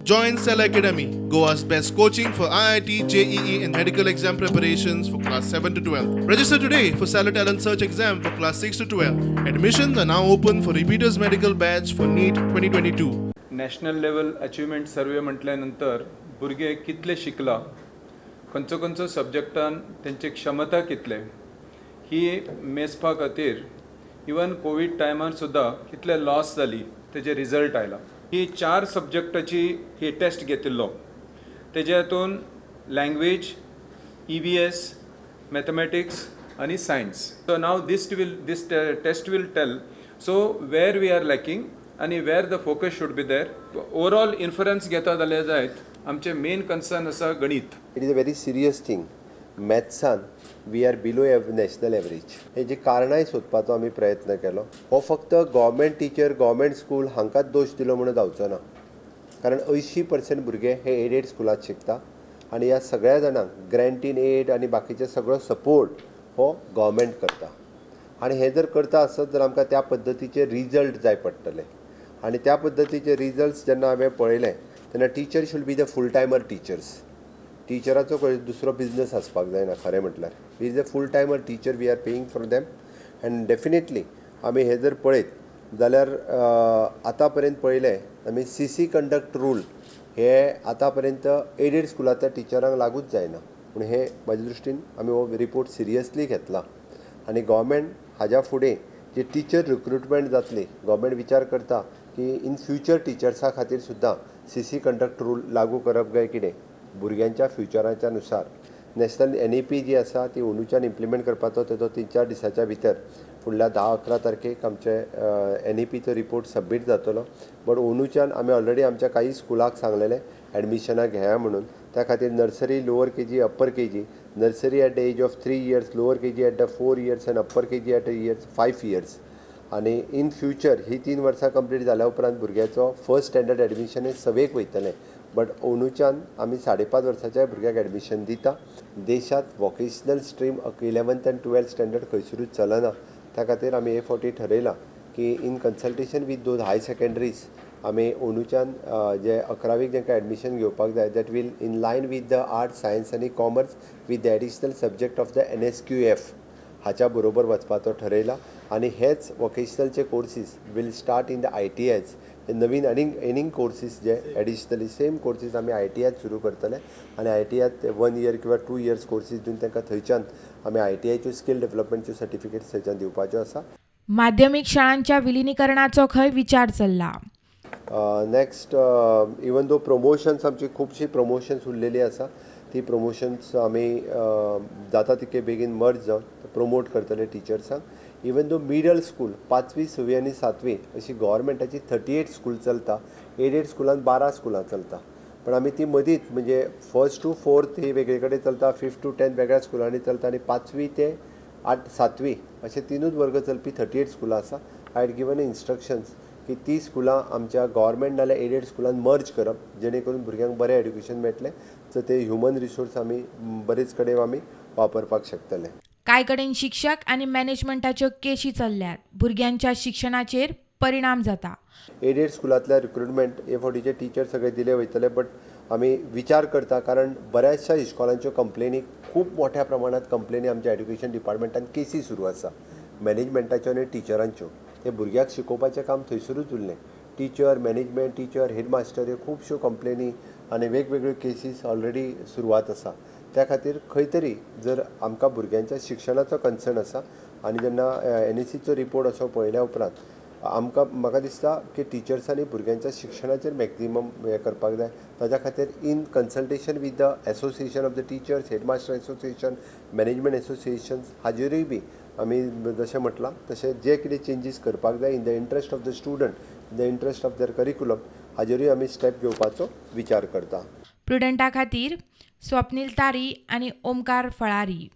Join Cell Academy, Goa's best coaching for IIT, JEE, and medical exam preparations for class 7 to 12. Register today for Stellar Talent Search exam for class 6 to 12. Admissions are now open for repeaters medical batch for NEET 2022. National level achievement survey म्हटल्यानंतर भुरगे कितले शिकला, खंयचो खंयचो सब्जॅक्टान तेंची क्षमता कितले ही मेजपा खातीर, इवन कोवीड टायमार सुद्दां कितले लॉस जाली तेजे रिजल्ट आयला. ही चार सब्जॅक्टाची ही टेस्ट घेतिल्लो. तेज्या हातून लँग्वेज, ईव्हीएस, मॅथमॅटिक्स आनी science. So now this test will tell so where we are lacking आनी where the focus should be there. Overall inference घेता जाल्यार जायत, आमचें मेन कन्सर्न आसा गणीत. It is a very serious thing. मॅथ्सान we are below national average. हेजी कारणांय सोदपाचो आमी प्रयत्न केलो. हो फक्त गव्हर्मेंट टिचर, गव्हर्मेंट स्कूल हांकांच दोश दिलो म्हणून जावचो ना, कारण 80% भुरगे हे एडेड स्कुलांत शिकता आनी ह्या सगळ्या जाणांक ग्रँट इन एड आनी बाकीचे सगळो सपोर्ट हो गव्हर्मेंट करता. आनी हें जर करता आसत जाल्यार आमकां त्या पद्दतीचे रिजल्ट जाय पडटले. आनी त्या पद्दतीचे रिजल्ट्स जेन्ना हांवें पळयले तेन्ना teacher should be the full timer teachers. टिचराचो खंय दुसरो बिजनस आसपाक जायना. खरें म्हटल्यार is a full timer teacher, we are paying for them. And definitely आमी हें जर पळयत जाल्यार आतां पर्यंत पळयलें आमी, सीसी कंडक्ट रूल हे आतां पर्यंत एडेड स्कुलांतल्या टिचरांक लागूच जायना. पूण हे म्हाज्या दृश्टीन आमी हो रिपोर्ट सिरियसली घेतला आनी गव्हर्मेंट हाज्या फुडें जी टिचर रिक्रुटमेंट जातली, गव्हर्मेंट विचार करता की इन फ्युचर टिचर्सां खातीर सुद्दां सीसी कंडक्ट रूल लागू करप काय कितें, भुरग्यांच्या फ्युचराच्या नुसार. नॅशनल एनईपी जी आसा ती अंदूच्यान इम्प्लिमेंट करपाचो तेजो 3-4 दिसाच्या भितर, फुडल्या 10-11 तारखेक आमचे एनईपीचो रिपोर्ट सबमीट जातलो. बट अंदूच्यान आमी ऑलरेडी आमच्या काही स्कुलाक सांगलेलें एडमिशनां घेया म्हणून. त्या खातीर nursery, lower KG, upper KG, nursery at the age of 3 years, lower KG at the 4 years and upper KG at years 5 years. आनी इन फ्युचर ही 3 वर्सां कंप्लीट जाल्या उपरांत भुरग्याचो फर्स्ट स्टँडर्ड एडमिशन हें सवेक वयतलें. बट अंदूच्यान आमी 5.5 वर्साच्या भुरग्याक एडमिशन दिता. देशांत vocational stream 11th and 12th standard खंयसरूच चलना. त्या खातीर आमी हे फावटी ठरयलां की in consultation with those high secondaries आमी अंदूच्यान जे अकरावेक जांकां एडमिशन घेवपाक जाय, that will in line with the art, science आनी commerce with the additional subject of the NSQF हाच्या बरोबर वचपाचो ठरयला. आनी हेच वोकेशनलचे courses will start in the ITIs. नवीन आनीक एनीक कोर्सीस जे एडिशनली सेम कोर्सीस आमी आयटीआयत सुरू करतले आनी आयटीआयत वन इयर किंवा 2 इयर्स कोर्सीस दिवन तांकां थंयच्यान आमी आयटीआयच्यो स्कील डेवलपमेंटच्यो सर्टिफिकेट्स थंयच्यान दिवपाच्यो आसा. माध्यमीक शाळांच्या विलिनीकरणाचो खंय विचार चल्ला. नेक्स्ट, इवन दो प्रमोशन्स, आमची खुबशीं प्रमोशन्स उरलेली आसा, ती प्रमोशन्स आमी जाता तितके बेगीन मर्ज जावन प्रमोट करतले टिचर्सांक. इवन दो मिडल स्कूल पांचवी, सवी आनी सातवी अशी गव्हर्मेंटाची 38 स्कूल चलता, एडेड स्कुलान 12 स्कुलां चलता. पण आमी ती मदींच, म्हणजे फर्स्ट टू फोर्थ ही वेगळे कडेन चलता, फिफ्थ टू टेन्थ वेगळ्या स्कुलांनी चलता आनी पांचवी ते आठ सातवी अशे तिनूच वर्ग चलपी 38 स्कुलां आसा. I had given instructions की ती स्कुलां आमच्या गव्हर्मेंट नाल्यार एडेड स्कुलान मर्ज करप, जेणे करून भुरग्यांक बरें एड्युकेशन मेळटलें, सो ते ह्युमन रिसोर्स आमी बरेच कडेन आमी वापरपाक शकतले. कांय कडेन शिक्षक आनी मॅनेजमेंटाच्यो केशी चल्ल्यात. भुरग्यांच्या शिक्षणाचेर परिणाम जाता. एडेड स्कुलांतल्या रिक्रुटमेंट हे फावटीचे टिचर सगळे दिले वयतले. बट आमी विचार करता, कारण बऱ्याचशा इस्कॉलांच्यो कंप्लेनी, खूब मोठ्या प्रमाणात कंप्लेनी आमच्या एड्युकेशन डिपार्टमेंटान केसी सुरू आसा मॅनेजमेंटाच्यो आनी टिचरांच्यो. ते भुरग्याक शिकोवपाचें काम थंयसरूच उरलें. टिचर, मॅनेजमेंट, टिचर, हेडमास्टर ह्यो खुबश्यो कंप्लेनी आनी वेगवेगळ्यो केसीस ऑलरेडी सुरवात आसा. त्या खातीर खंय तरी जर आमकां भुरग्यांच्या शिक्षणाचो कन्सर्न आसा आनी जेन्ना एनईसीचो रिपोर्ट असो पळयल्या उपरांत आमकां, म्हाका दिसता की टिचर्सांनी भुरग्यांच्या शिक्षणाचेर मॅक्झिमम हें करपाक जाय. ताच्या खातीर in consultation with the association of the teachers, headmaster association, management associations हाजेरूय बी आमी जशें म्हटलां तशें जे कितें चेंजीस करपाक जाय in the interest of the student, in the interest of their curriculum, हाजेरूय आमी स्टेप घेवपाचो विचार करता. प्रुडंटा खातीर स्वप्नील तारी आनी ओमकार फळारी.